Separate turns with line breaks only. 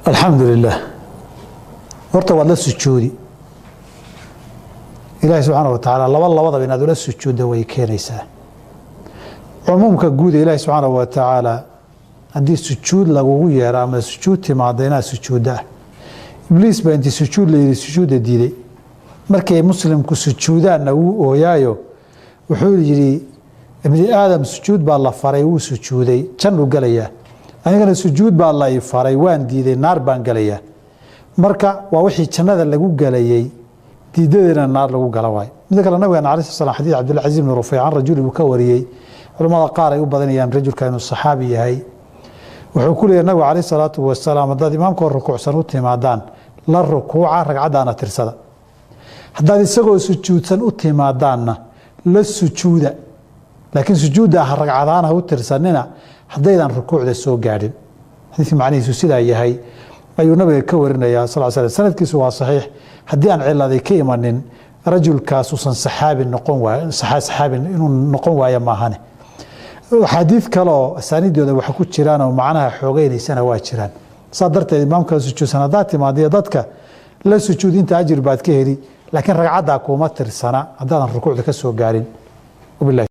Alxamdu lilah. Horta waad la sujuudi. Ilaahi subxaana wa tacaala laba labadaba inaad ula sujuudda way keenaysaa. Cumuumka guud ee Ilaahi subxaana wa tacaala, haddii sujuud lagugu yeero ama sujuud timaada, inaad sujuudda ah. Ibliis baa intii sujuud la yidhi sujuudda diiday. Markay muslimku sujuudaanna wuu ooyaayo, wuxuu yidhi: "Ibni aadam sujuud baa la faray, wuu sujuuday, jannuu gelayaa. Anigana sujuud baa la i faray, waan diiday, naar baan gelayaa." Marka waa wixii jannada lagu gelayey diidadeena naar lagu gala waay. Midda kale, nabigeena alai sl slam, xadiis Cabdilcaziz bni Rufeyc can rajuli buu ka wariyey. Culamada qaar ay u badanayaan rajulka inuu saxaabi yahay. Wuxuu ku leeyahy nabigu calayh salaatu wasalaam: "Haddaad imaamkoo rukuucsan u timaadaan, la rukuuca, ragcaddaana tirsada. Haddaad isagoo sujuudsan u timaadaanna, la sujuuda, laakiin sujuudda ah ragcadaan ha u tirsanina haddaydan rukuucda soo gaadhin." Xadiidka macnihiisu sidaa yahay ayuu nabiga ka warinayaa sal slam. Sanadkiisu waa saxiix haddii aan ciladay ka imanin rajulkaas uusan saxaabi noqon waay, saxaabi inuu noqon waayo maahane. Axaadiid kaleoo asaaniiddooda waxa ku jiraan oo macnaha xoogeynaysana waa jiraan. Saa darteed, imaamka sujuudsan haddaad timaadiyo, dadka la sujuud, inta ajir baad ka heli, laakiin ragcaddaa kuuma tirsana haddaadan rukuucda ka soo gaarin. Wabillahi.